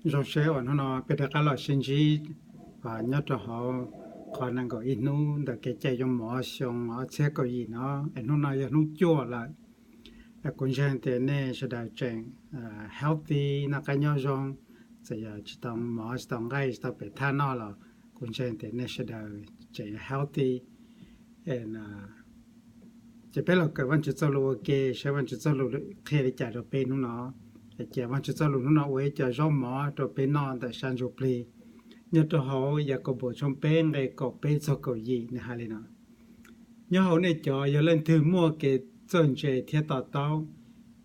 Zoo seb uas hnub no peb rov qab los sib ntsib nyob rau hauv qhov nees nkaum ib hnub ntawm kev cai yoo mov xyoo ob txhiab kaum yim no, es hnub no yog hnub cuaj lawm. Kuv ntseeg tias nej sawv daws tseem healthy, noj qab nyob zoo, txawm yog tsis tau mov tsis tau nqaij tsis tau pem thaj noj los kuv ntseeg tias nej sawv daws tseem healthy. Ces peb los kawm Vajtswv txoj lus ua ke saib Vajtswv txoj lus qhia li cas rau peb hnub no. Ces Vajtswv txoj lus hnub no ua ib co zaub mov rau peb noj ntawm sab ntsuj plig. Nyob rau hauv Yakaunpaus tshooj peb nqe kaum peb txog kaum yim nws hais li no: Nyob hauv nej cov yog leej twg muaj kev txawj ntse thiab to taub,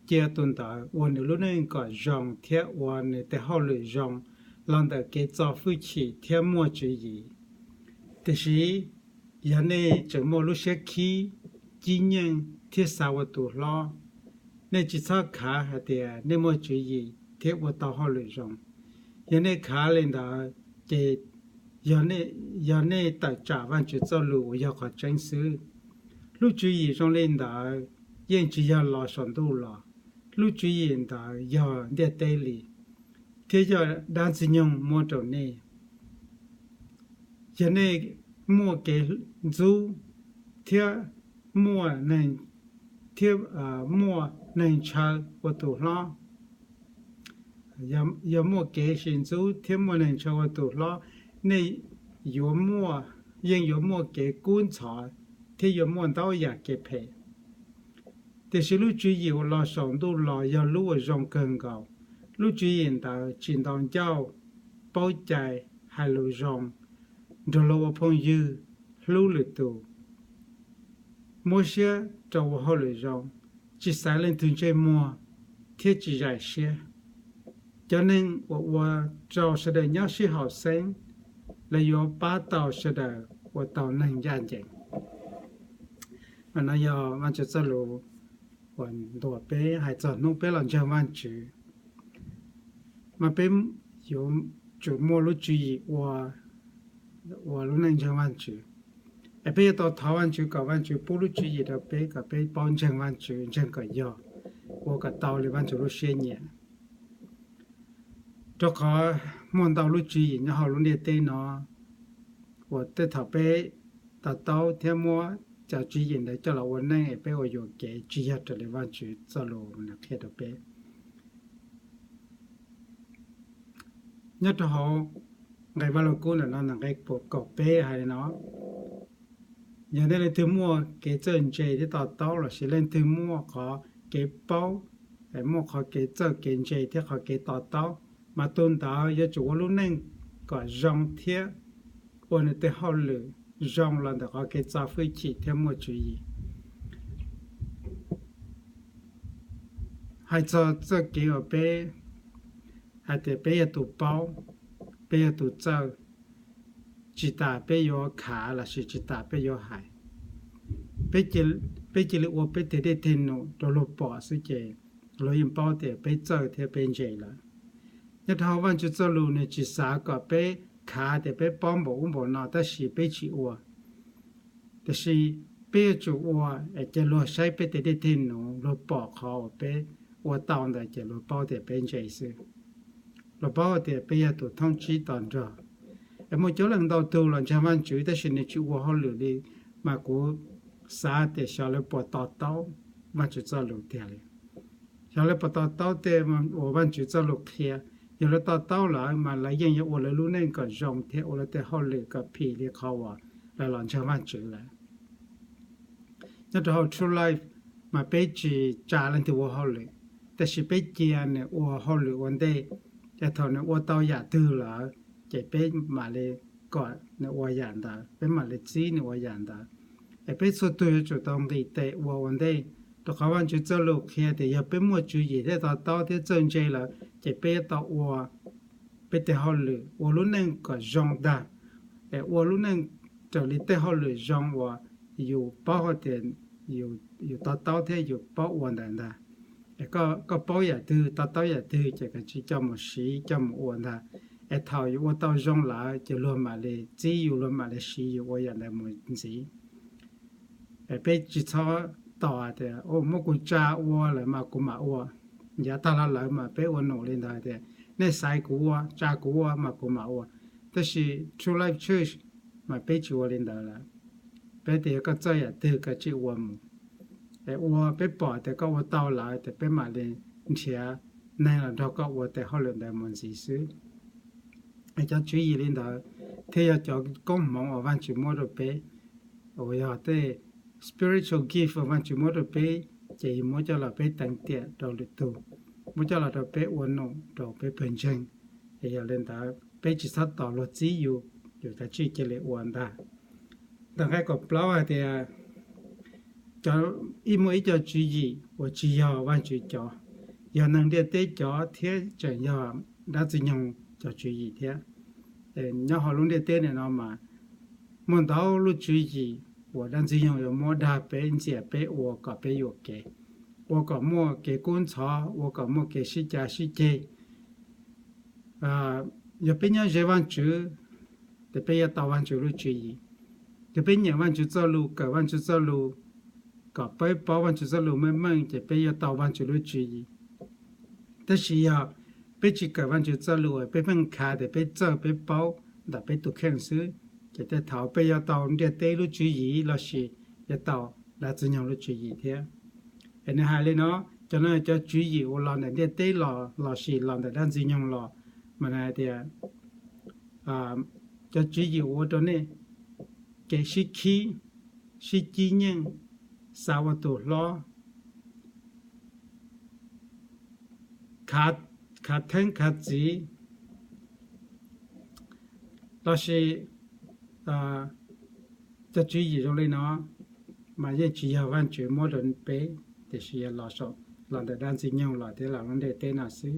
cia tus ntawd ua nws lub neej kom zoo thiab ua nws tej hauj lwm zoo los ntawm kev txo hwj chim thiab muaj tswv yim. Tiam sis yog nej tseem muaj lub siab khib, cib nyeej thiab xav ua tus hlob, nej tsis txhob khav hais tias nej muaj tswv yim thiab ua tau hauj lwm zoo. Yog nej khav li ntawd, ces yog nej tawm tsam Vajtswv txoj lus uas yog qhov tseeb xwb. Lub tswv yim zoo li ntawd yeej tsis yog los saum ntuj los. Lub tswv yim ntawd yog ntiaj teb li, thiab yog dab ntxwg nyoog muab rau nej. Yog nej muaj kev ntxub thiab muaj neeg, thiab muaj neeg ntshaw ua tus hlob, yog muaj kev sim ntxub thiab muaj neeg ntshaw ua tus hlob, nej yuav muaj, yeej yuav muaj kev kub ntxhov thiab yuav muaj ntau yam kev phem. Tiam sis lub tswv yim uas los saum ntuj los yog lub uas zoo kawg nkaus. Lub tswv yim ntawd tsis ntaus ncauj, paub cai, hais lus zoo, nrog luag ua phooj ywg, hlub lwm tus, muab siab rau ua hauj lwm zoo, tsis xaiv leej twg ntsej muag, thiab tsis zais siab. Cov neeg uas ua rau sawv daws nyob sib haum xeeb, lawv yuav pab tau sawv daws ua tau neeg ncaj ncees. Mas no yog Vajtswv txoj lus uas ntuas peb hais txog hnub peb los ntseeg Vajtswv, mas peb yuav tsum muaj lub tswv yim ua lub neej ntseeg Vajtswv. Es peb yuav tau thov Vajtswv kom Vajtswv pub lub tswv yim rau peb kom peb paub ntseeg Vajtswv, ntseeg kom yog, ua kom tau li Vajtswv lub siab nyiam. Rau qhov muaj ntau lub tswv yim nyob hauv lub ntiaj teb no uas tej thaum peb to taub thiab muab cov tswv yim ntawd coj los ua neej es peb ua yuam kev tsis yog raws li Vajtswv txoj lus nws qhia rau peb. Nyob rau hauv nqe Vaj Lug Kub ntawm no, nqe kaum peb hais li no: Yog nej leej twg muaj kev txawj ntse thiab to taub lossis leej twg muaj qhov kev paub, muaj qhov kev txawj kev ntse thiab qhov kev to taub, mas tus ntawd yuav tsum ua lub neej kom zoo thiab ua nws tej hauj lwm zoo los ntawm qhov kev txo hwj chim thiab muaj tswv yim. Hais txog txoj kev uas peb hais tias peb yog tus paub, peb yog tus txawj, tsis tas peb yuav khav lossis tsis tas peb yuav hais. Peb cia li ua peb tej dej tej num rau luag pom xwb ces luag yeej paub tias peb txawj thiab peb ntse lawm. Nyob rau hauv Vajtswv txoj lus nws tsis xav kom peb khav tias peb paub npaum ub npaum no tab sis peb tsis ua. Tiam sis peb yuav tsum ua es cia luag saib peb tej dej tej num, luag pom qhov uas peb ua tau ntawd ces luag paub tias peb ntse xwb. Luag paub tias peb yog tus thoob tsib to nrog. Es muaj coob leej ntau tug los ntseeg Vajtswv tab sis nws tsis ua hauj lwm li, mas kuv xav tias xyov lawv puas to taub Vajtswv txoj lus tiag li. Xyov lawv puas to taub tej uas Vajtswv txoj lus qhia. Yog lawv to taub lawm mas lawv yeej yuav ua lawv lub neej kom zoo thiab ua lawv tej hauj lwm kom phim li qhov uas lawv los ntseeg Vajtswv lawm. Nyob rau hauv True Life mas peb tsis tsa leej twg ua hauj lwm, tab sis peb cia nws ua hauj lwm ua ntej, es thaum nws ua tau yam twg lawm ces peb mam li kom nws ua yam ntawd, peb mam li txib nws ua yam ntawd. Es peb txhua tus yuav tsum tau nqis tes ua ua ntej, rau qhov Vajtswv txoj lus qhia tias yog peb muaj tswv yim thiab to taub thiab txawj ntse lawm ces peb yuav tau ua peb tej hauj lwm, ua lub neej kom zoo ntag, es ua lub neej raws li tej hauj lwm zoo uas yus paub hais tias yus to taub thiab yus paub ua ntawd ntag. Es koj paub yam twg to taub yam twg ces kav tsij coj mus siv coj mus ua ntag. Es thaum yus ua tau zoo lawm ces luag mam li txib yus, luag mam li siv yus ua yam ntawd mus ntxiv. Es peb tsis txhob tos tias muab kuv tsa ua lawm mas kuv mam ua. Yav tag los lawm mas peb ua num li ntawd tias nej xaiv kuv ua, tsa kuv ua mas kuv mam ua. Tab sis True Life Church mas peb tsis ua li ntawd lawm. Peb tias yog koj txawj yam twg koj tsij ua mus, es ua peb pom tias koj ua tau lawm ces peb mam li nrhiav neeg los nrog koj ua tej hauj lwm ntawd mus ntxiv xwb. Cov tswv yim li ntawd thiaj yog cov koob hmoov uas Vajtswv muab rau peb, uas yog tej spiritual gift uas Vajtswv muab rau peb, ces yus muab coj los peb teev tiam rau lwm tug, muab coj los rau peb ua num rau peb pawg ntseeg. Es yog li ntawd peb tsis txhob tos luag txib yus, yus kav tsij cia li ua ntag. Ntawm nqe kaum plaub hais tias, cov, ib muaj ib co tswv yim uas tsis yog Vajtswv cov, yog neeg ntiaj teb cov thiab tseem yog dab ntxwg nyoog cov tswv yim thiab. Nyob hauv lub ntiaj teb no mas muaj ntau lub tswv yim uas dab ntxwg nyoog yuav muab dag peb, ntxias peb ua kom peb yuam kev, ua kom muaj kev kub ntxhov, ua kom muaj kev sib cav sib ceg. Yog peb nyob ze Vajtswv, ces peb yuav tau Vajtswv lub tswv yim. Yog peb nyiam Vajtswv txoj lus, kawm Vajtswv txoj lus, kom peb paub Vajtswv txoj lus meej meej, ces peb yuav tau Vajtswv lub tswv yim. Tab sis yog peb tsis kawm Vajtswv txoj lus, peb pheej khav tias peb txawj peb paub ntawm peb tus kheej xwb, ces tej thaum peb yuav tau ntiaj teb lub tswv yim lossis yuav tau dab ntxwg nyoog lub tswv yim thiab. Es nws hais li no, cov no cov tswv yim uas los ntawm ntiaj teb los lossis los ntawm dab ntxwg nyoog los, mas nws hais tias, cov tswv yim ua rau nej kev sib khib, sib cib nyeej, xav ua tus hlob, khav theeb khav txiv, lossis cov tswv yim zoo li no, mas yeej tsis yog Vajtswv muab rau peb, tiam sis yog los ntawm dab ntxwg nyoog los thiab los lub ntiaj teb no xwb.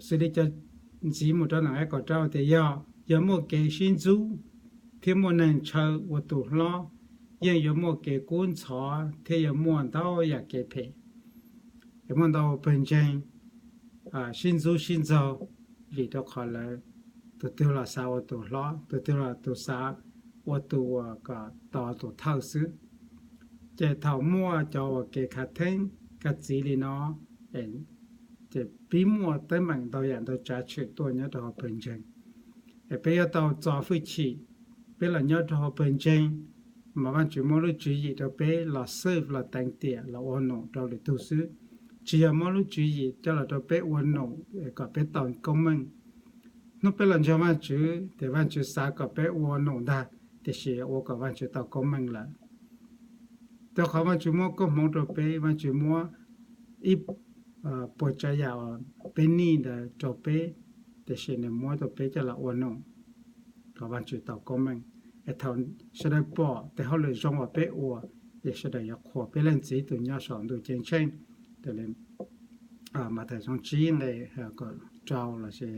Xws li cov ntxiv mus rau nram nqe kaum rau tias yog, yog muaj kev sib ntxub thiab muaj neeg ntshaw ua tus hlob, yeej yuav muaj kev kub ntxhov thiab yuav muaj ntau yam kev phem. Es muaj ntau pawg ntseeg sib ntxub sib ntxaug vim rau qhov lawv tus twg los xav ua tus hlob, tus twg los tus xav ua tus uas kom tau tus thawj xwb. Ces thaum muaj cov uas kev khav theeb khav txiv li no, ces pib muaj teeb meem ntau yam ntau tsav tshwm tuaj nyob rau hauv pawg ntseeg. Es peb yuav tau txo hwj chim, peb los nyob rau hauv pawg ntseeg, mas Vajtswv muab lub tswv yim rau peb los xwb los teev tiam los ua num rau lwm tug xwb, tsis yog muab lub tswv yim coj los rau peb ua num kom peb tau koob meej. Hnub peb los ntseeg Vajtswv ces Vajtswv xav kom peb ua num ntag, tiam sis ua kom Vajtswv tau koob meej lawm. Rau qhov Vajtswv muab koob hmoov rau peb, Vajtswv muab ib puas tsav yam uas peb nij ntawd rau peb, tiam sis nws muab rau peb coj los ua num kom Vajtswv tau koob meej. Es thaum sawv daws pom tej hauj lwm zoo uas peb ua, ces sawv daws yuav qhuas peb Leej Txiv tus nyob saum ntuj ceeb tsheej. Mas thaum xyoo tsib nqe kaum rau lossis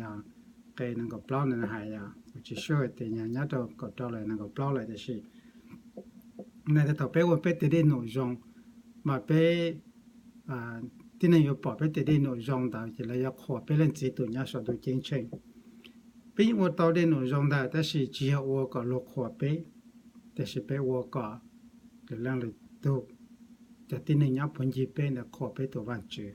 nqe nees nkaum plaub ntawd hais, kuv tsis sure tias yog nyob rau kaum rau los nees nkaum plaub lawm, tiam sis nws tias thaum peb ua peb tes dej num zoo, mas peb tib neeg yuav pom peb tes dej num zoo ntawd ces lawv yuav qhuas peb Leej Txiv tus nyob saum ntuj ceeb tsheej. Peb yeej ua tau dej num zoo ntag, tab sis tsis yog ua kom luag qhuas peb, tiam sis peb ua kom lwm leej lwm tug, cov tib neeg nyob puag ncig peb ntawd qhuas peb tus Vajtswv.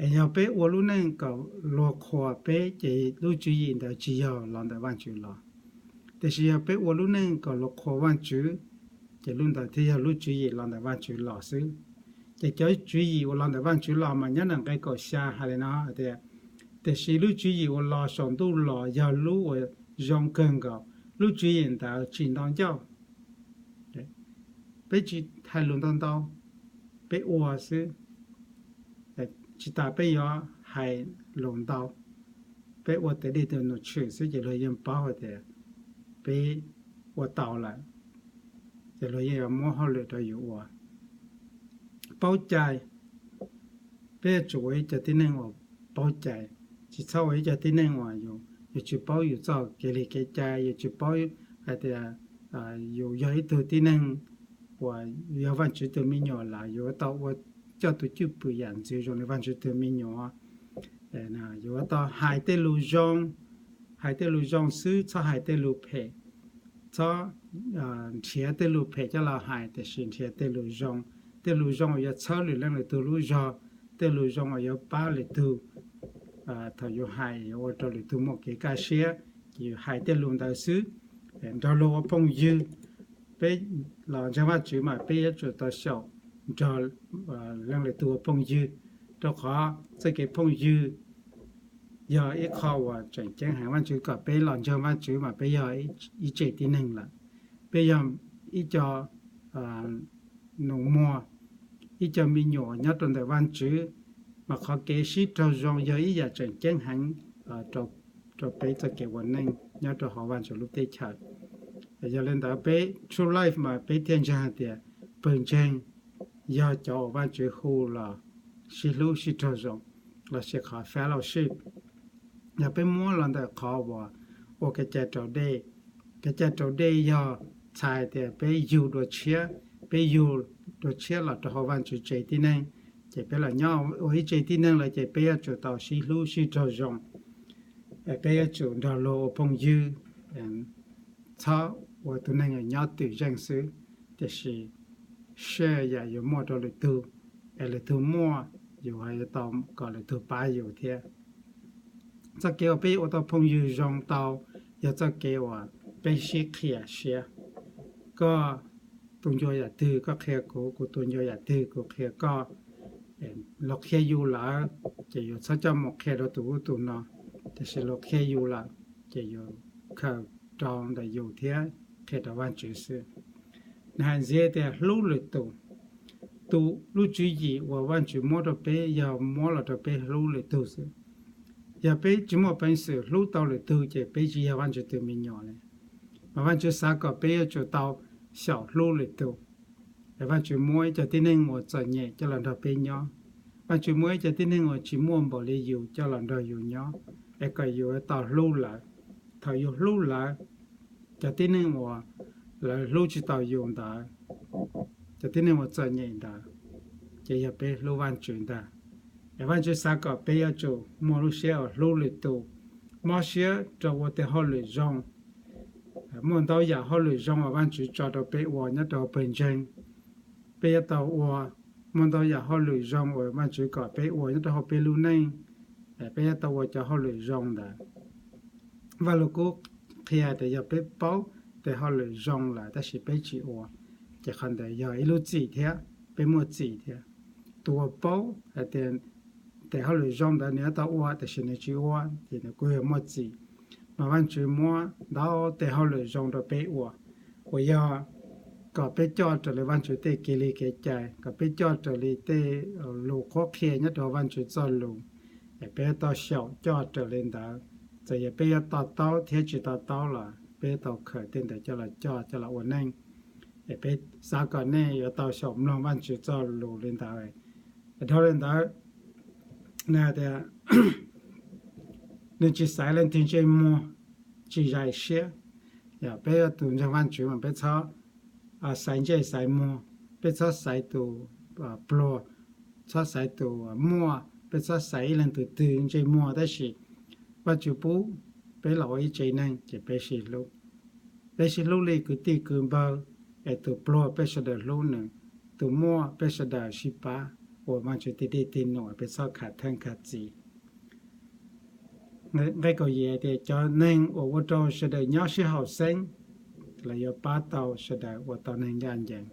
Es yog peb ua lub neej kom luag qhuas peb, ces lub tswv yim ntawd tsis yog los ntawm Vajtswv los. Tiam sis yog peb ua lub neej kom luag qhuas Vajtswv, ces lub ntawd thiaj yog lub tswv yim los ntawm Vajtswv los xwb. Ces cov tswv yim uas los ntawm Vajtswv los mas nyob nram nqe kaum xya hais li no hais tias, tiam sis lub tswv yim uas los saum ntuj los yog lub uas zoo kawg nkaus, lub tswv yim ntawd tsis ntau ncauj. Peb tsis hais lus ntau ntau, peb ua xwb. Tsis tas peb yuav hais lus ntau, peb ua tes dej tus num tshwm xwb ces luag yeej paub hais tias peb ua tau lawm, ces luag yeej yuav muab hauj lwm rau yus ua. Paub cai, peb yuav tsum ua ib co tib neeg uas paub cai, tsis txhob ua ib co tib neeg uas yus tsis paub yus txoj kev li kev cai, yus tsis paub hais tias yus yog ib tug tib neeg uas yog Vajtswv tus me nyuam lawm, yus yuav tau ua, coj tus cwj pwm yam ntxwv zoo li Vajtswv tus me nyuam. Yus yuav tau hais tej lus zoo, hais tej lus zoo xwb, txhob hais tej lus phem, txhob nrhiav tej lus phem coj los hais, tiam sis nrhiav tej lus zoo, tej lus zoo uas yuav txhawb lwm leej lwm tug lub zog, tej lus zoo uas yuav pab lwm tug. Thaum yus hais yuav ua rau lwm tug muaj kev kaj siab, ces yus hais tej lus ntawd xwb. Nrog luag ua phooj ywg, peb los ntseeg Vajtswv mas peb yuav tsum tau xyaum nrog leej lwm tug ua phooj ywg, rau qhov txoj kev phooj ywg yog ib qho uas tseem ceeb heev. Vajtswv kom peb los ntseeg Vajtswv mas peb yog ib tse tib neeg lawm, peb yog ib co nus muag, ib co me nyuam nyob rau ntawm Vajtswv, mas qhov kev sib raug zoo yog ib yam tseem ceeb heev rau peb txoj kev ua neej nyob rau hauv Vajtswv lub teb chaws. Yog li ntawd peb True Life mas peb thiaj ntseeg hais tias pawg ntseeg yog cov uas Vajtswv hu los sib hlub sib raug zoo, lossis qhov fellowship. Yog peb muab los ntawm qhov uas ua kev cai raus dej, kev cai raus dej yog txhais tias peb yug dua tshiab, peb yug dua tshiab los rau hauv Vajtswv tsev tib neeg, ces peb los nyob ua ib tse tib neeg lawm ces peb yuav tsum tau sib hlub sib raug zoo, peb yuav tsum nrog luag ua phooj ywg, txhob ua tus neeg nyob twm zeej xwb, tiam sis share yam yuav muaj rau lwm tug, es lwm tug muaj yus yuav tau kom lwm tug pab yus thiab. Txoj kev uas peb yuav ua tau phooj ywg zoo tau yog txoj kev uas peb sib qhia siab. Koj tu ncua yam twg koj qhia kuv, kuv tu ncua yam twg kuv qhia koj. Luag qhia yus lawm ces yus txhob coj mus qhia rau tus ub tus no, tiam sis luag qhia yus lawm ces yus khaws rau ntawm yus thiab qhia rau Vajtswv xwb. Nws hais ntxiv tias hlub lwm tus. Tus lub tswv yim uas Vajtswv muab rau peb yog muab los rau peb hlub lwm tug xwb. Yog peb tsis muaj peev xwm hlub tau lwm tug ces peb tsis yog Vajtswv tus me nyuam li. Mas Vajtswv xav kom peb yuav tsum tau xyaum hlub lwm tus. Vajtswv muab ib co tib neeg uas txom nyem coj los nrog peb nyob. Vajtswv muab ib co tib neeg uas tsis muaj npaum li yus coj los nrog yus nyob, es kom yus tau hlub lawv. Thaum yus hlub lawv, cov tib neeg uas lawv hlub tsis tau yus ntawd, cov tib neeg uas txom nyem ntawd, ces yog peb hlub Vajtswv ntag. Es Vajtswv xav kom peb yuav tsum muaj lub siab uas hlub lwm tus, mob siab rau ua tej hauj lwm zoo. Muaj ntau yam hauj lwm zoo uas Vajtswv tso rau peb ua nyob rau hauv pawg ntseeg. Peb yuav tau ua, muaj ntau yam hauj lwm zoo uas Vajtswv kom peb ua nyob rau hauv peb lub neej. Peb yuav tau ua cov hauj lwm zoo ntawd. Vaj Lug Kub qhia tias yog peb paub tej hauj lwm zoo lawm tab sis peb tsis ua, ces qhov ntawd yog ib lub txim thiab, peb muaj txim thiab. Tus uas paub hais tias tej hauj lwm zoo ntawd nws yuav tau ua tab sis nws tsis ua, ces nws kuj yog muaj txim. Mas Vajtswv muab ntau tej hauj lwm zoo rau peb ua, uas yog kom peb coj raws li Vajtswv tej kev li kev cai, kom peb coj raws li tej lus qhuab qhia nyob rau Vajtswv txoj lus. Es peb yuav tau xyaum coj raws li ntawd. Txawm yog peb yuav to taub thiab tsis to taub los peb yuav tau khaws tej ntawd coj los coj coj los ua neej. Es peb xav kom nej yuav tau xyaum mloog Vajtswv txoj lus li ntawd. Dhau li ntawd, nws hais tias nws tsis xaiv leej twg ntsej muag, tsis zais siab. Yog peb yog tus ntseeg Vajtswv mas peb txhob xaiv ntsej xaiv muag, peb txhob xaiv tus pluag, txhob xaiv tus muaj, peb txhob xaiv ib leej tus twg ntsej muag, tab sis Vajtswv pub peb los ua ib tsev neeg ces peb sib hlub. Peb sib hlub li kwv tij kwv npawg, es tus pluag peb sawv daws hlub nws, tus muaj peb sawv daws sib pab ua Vajtswv tig dej tig num, peb txhob khav theeb khav txiv. Nqe kaum yim tias cov neeg uas ua rau sawv daws nyob sib haum xeeb, lawv yuav pab tau sawv daws ua tau neeg ncaj ncees.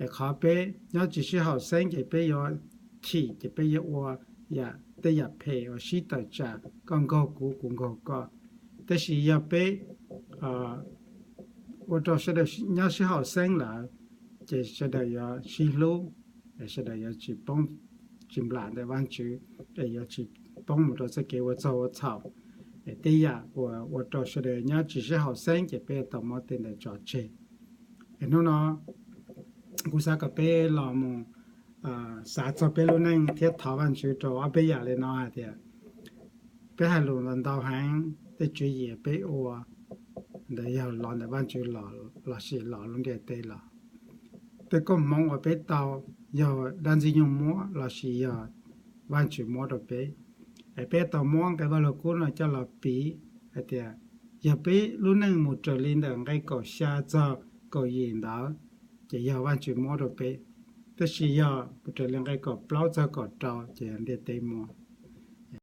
Es qhov peb nyob tsis sib haum xeeb ces peb yuav chim, ces peb yuav ua yam tej yam phem uas sib tawm tsam, koj nkaug kuv, kuv nkaug koj. Tab sis yog peb ua rau sawv daws nyob sib haum xeeb lawm, ces sawv daws yuav sib hlub, sawv daws yuav tsis poob, tsis nplam ntawm Vajtswv, es yuav tsis poob mus rau txoj kev ua txaug ua txhaum. Tej yam uas ua rau sawv daws nyob tsis sib haum xeeb ces peb yuav tau muab tej ntawd tso tseg. Es hnub no kuv xav kom peb los mus xav txog peb lub neej thiab thov Vajtswv rau ob peb yam li no hais tias peb hais lus ntau heev, tej tswv yim peb ua ntawd yog los ntawm Vajtswv los lossis los lub ntiaj teb los? Tej koob hmoov uas peb tau yog dab ntxwg nyoog muab lossis yog Vajtswv muab rau peb? Es peb tau muab nqe Vaj Lug Kub no coj los piv hais tias yog peb lub neej mus raws li ntawm nqe kaum xya txog kaum yim ntawd, ces yog Vajtswv muab rau peb. Tab sis yog raws li nqe kaum plaub txog kaum rau ces yog ntiaj teb muab.